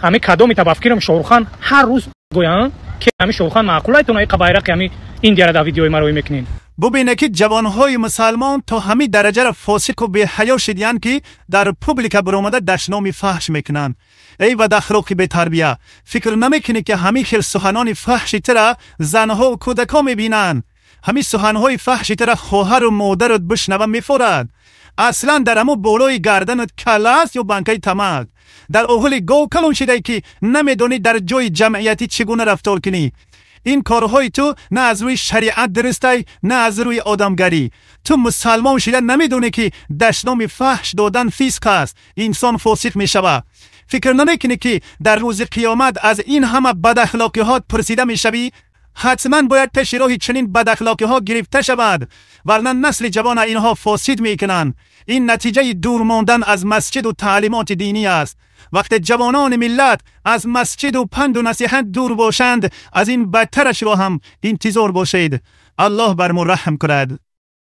Ҳами кадоми табафкирам Шоҳрухан ҳар рӯз гӯян, ки ҳами Шоҳрухан маъқулайтон, ай қабайрақи ҳами Индияра дар видеои маро мекунен. Бубине, ки ҷавонҳои мусалмон то ҳамин дараҷаро фосиқу беҳаё шидиянд, ки дар публика баромада дашноми фаҳш мекунанд. Эй бадахлоқи бетарбия, фикр намекунӣ, ки ҳамин хел суханони фаҳши тира занҳову кӯдакҳо мебинанд? Ҳамин суханҳои фаҳши тира хоҳару модарат бишнава, мефорад. Аслан дар ҳамо болои гарданат калла аст ё банкаи тамак? Дар оҳули гов калон шидай, ки намедонӣ дар ҷои ҷамъиятӣ чӣ гуна рафтор кунӣ? Ин корҳои ту на аз рӯи шариат дурустай, на аз рӯи одамгарӣ. Ту мусалмон шида намедонӣ, ки дашноми фаҳш додан фисқ аст, инсон фосиқ мешавад? Фикр намекунӣ, ки дар рӯзи қиёмат аз ин ҳама бадахлоқиҳот пурсида мешавӣ? Ҳатман бояд пеши роҳи чунин бадахлоқиҳо гирифта шавад, варна насли ҷавона инҳо фосид мекунанд. Ин натиҷаи дур мондан аз масҷиду таълимоти динӣ аст. Вақте ҷавонони миллат аз масҷиду панду насиҳат дур бошанд, аз ин бадтарашро ҳам интизор бошед. Аллоҳ бар мо раҳм кунад.